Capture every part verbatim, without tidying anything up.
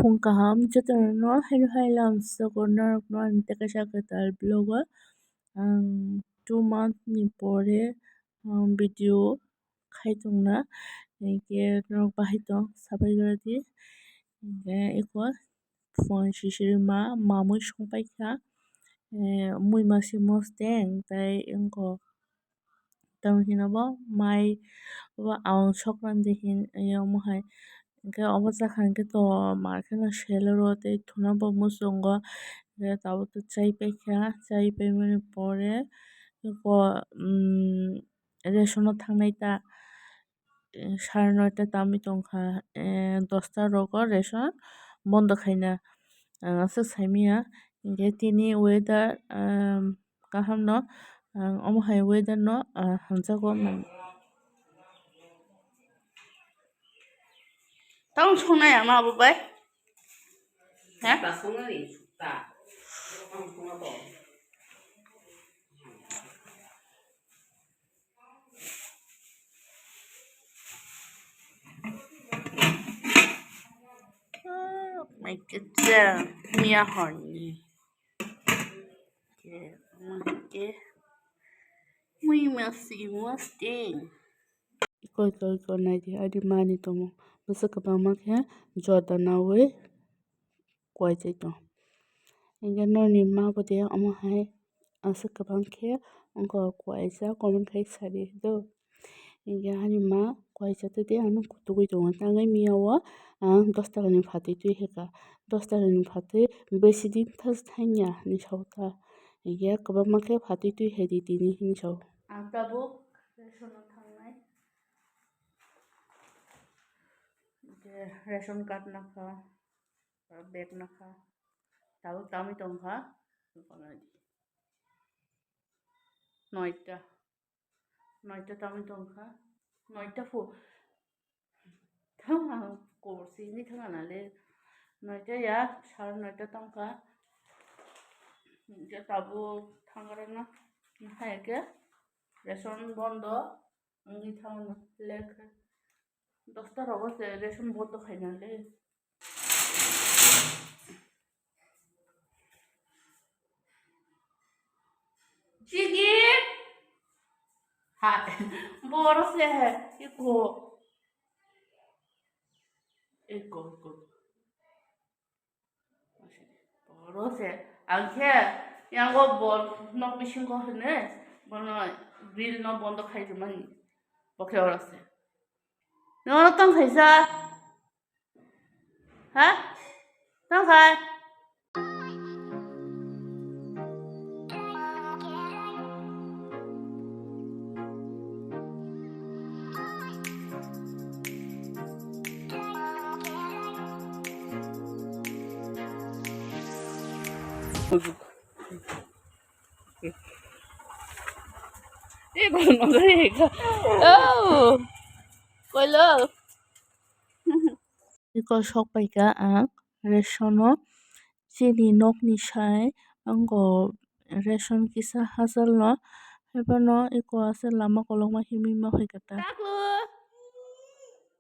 Phung kaham jotono no, hello, hello, ang Sogor norokno ani tei kaisa kwtal vlog o ang two month ni pore ang video khai tongna, hinkhe norok bahai tong sabai gra di. Hinkhe eko phone sisiri ma mamui songpai kha, eh, mui masi mosteng tei wngkok. Tamo hino bo mai bo ang sokranti hin omo hai. Hinkhe obo chakha hinkhe to mar kheno selo ro tei thuna bo muchungo. Hinkhe tabuk to chai paikha, chai paimani pore eko, um, ration o thangnai ta, eh, sare noita tamwi tongkha, eh, dosta rogo ration bondo khaina, ang aswk saimanya. Hinkhe tini weather, um, kaham no, ang omo hai weather no, ah, hamjago mano. Tamo songnai ama abo bai? Ha? Mai kisa miya horni. Ke, mui ke, mui masi mosteng. Iko, iko, iko, naidi, adi mani tomo. Bwswk kwbangma khe jorda nawi kuaijak tong. Hinkhe noni ma bo de omo hai aswk kwbang khe wngkha kuaijak, comment khai sadi do. Hinkhe ani ma kuaijak tei de ano kutugwi tongo. Tangwi miya o ang dos taka ni phatwi twi heka. Dos taka ni phatwi besi din thas thangya hinwi sa kha. Hinkhe kwbangma khe phatwi twi hai di tini hinwi sa kha. Ang tabuk ration o thangnai. Hinkhe ration card nakha. Bag nakha. Tabuk tamwi tongkha. Noita. Noita tamwi tongkha. Noita fu. Thang ang kursi ni thang ana le. Noita ya, sar noita tongkha. Hinkhe tabuk thangrana. Hai khe ration bondo. Wngwi thangno lekha. Dosta rogo se ration bondo khaina le. Chigi. Ha. Boro se he. Iko. Iko, iko. Oro se, ang khe yango bol nok bisingo hwnwi bono grill no bondo khai rwmani. Bo khe oro se. Noro tong khaisa? Ha? Tong khai? Oh, koilo. Iko sok paikha ang ration o chini nokni sai ango ration kisa hachal no haiphano iko aswk lama kolokma himwi ma phaikha ta. Taklu!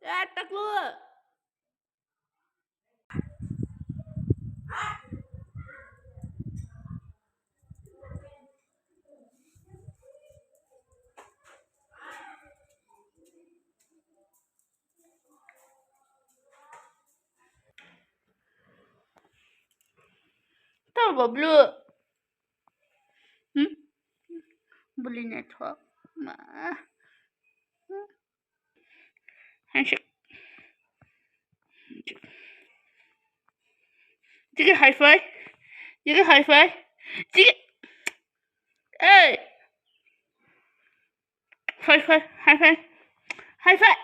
Ah, taklu! Tamo blue. Hmm? Buli naithok. Ma. Handshake. Chigi high five. Chigi high five. Chigi. Hey. High five. High five. High five.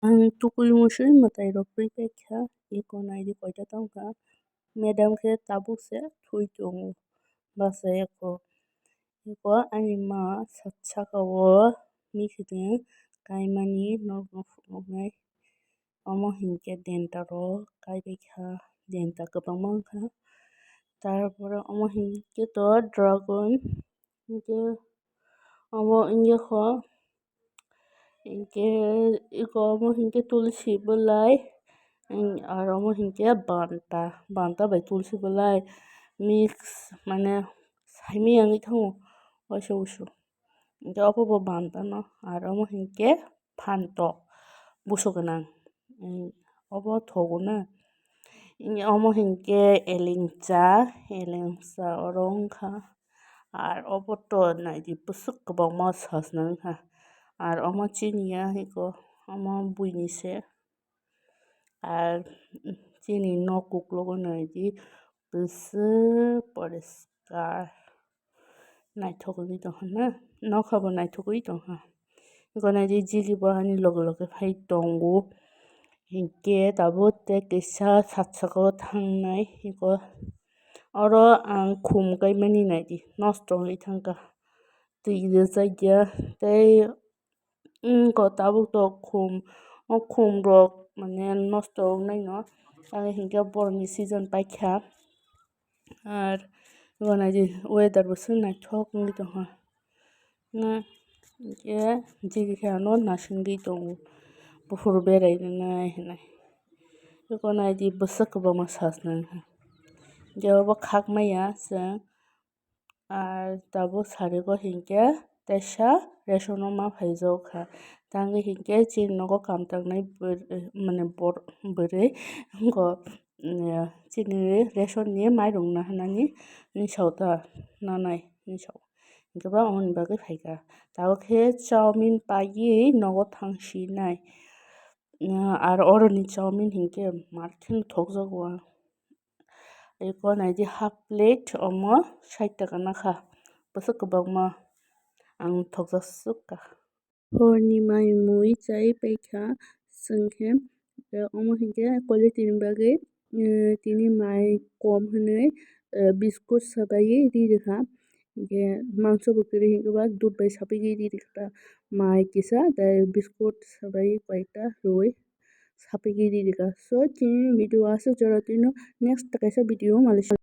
Ang tukui musui mwtai rok twi paikha, eko naidi koita tongkha. Madam khe tabuk se thwi tongo, bachai eko. Eko ani ma saka o mikhuitwng kaimani nokno phunuknai. Omo hinkhe denta rok kaibaikha, denta kwbangma wngkha. Tarpore omo hinkhe to dragon, hinkhe omo wngya kho. Hinkhe eko omo hinkhe tulsi belai, aro omo hinkhe banta, banta bai tulsi belai mix, mane saimanya wngwi thango waisa wusu. Hinkhe obo bo banta no, aro omo hinkhe phantok buso gwnang, obo thogo na. Omo hinkhe elengsa, elengsa oro wngkha. Ar obo to naidi bwswk kwbangma sajna wngkha. Ar omo chini ya eko, omo buini se. Ar chini nok uklogo naidi bwswk poriskar. Naithok wngwi tongkha na, nokha bo naithok wngwi tongkha. Eko naidi jili bo ani loge loge phai tongo. Hinkhe tabuk tei kisa sat saka o thangnai. Eko oro ang khum kaimani naidi nosto wngwi thangkha. Twi rijak ya tei eko tabuk to khum, o khum rok mane nosto wngnai no, tamni hinkhe borok ni season paikha. Ar eko naidi weather bo se naithok wngwi tongkha. Na hinkhe jili khe ano nasingwi tongo, buphuru berai rwnai hinwi. Eko naidi bwswk kwbangma sajna wngkha. Hinkhe obo khakmaya chwng. Ar tabuk sarigo hinkhe teisa ration o ma phaijago kha. Tangwi hinkhe chini nogo kam tangnai bwrwi, mane bor-, bwrwi wngkha, chini ration ni mairung naharnani wngsa ta nanai wngsa. Hinkhe ba aboni bagwi phaikha. Tabuk khe chowmin paiwi nogo thangsinai. Ar oroni chowmin hinkhe mar kheno thokjago ang. Eko naidi half plate omo sait taka nakha. Bwswk kwbangma ang thokjak swk kha. Horni mai mui chai paikha chwng khe, omo hinkhe quality ni bagwi, eh, tini mai kom hinwi, eh, biscuit swbaiwi ri rwkha. Hinkhe mangso bo kwrwi hinkhe ba dudh bai sapigwi ri rwkha mai kisa tei biscuit swbaiwi koita rwui sapigwi ri rwkha. So, chini video aswk jora twino, next kaisa video o malai.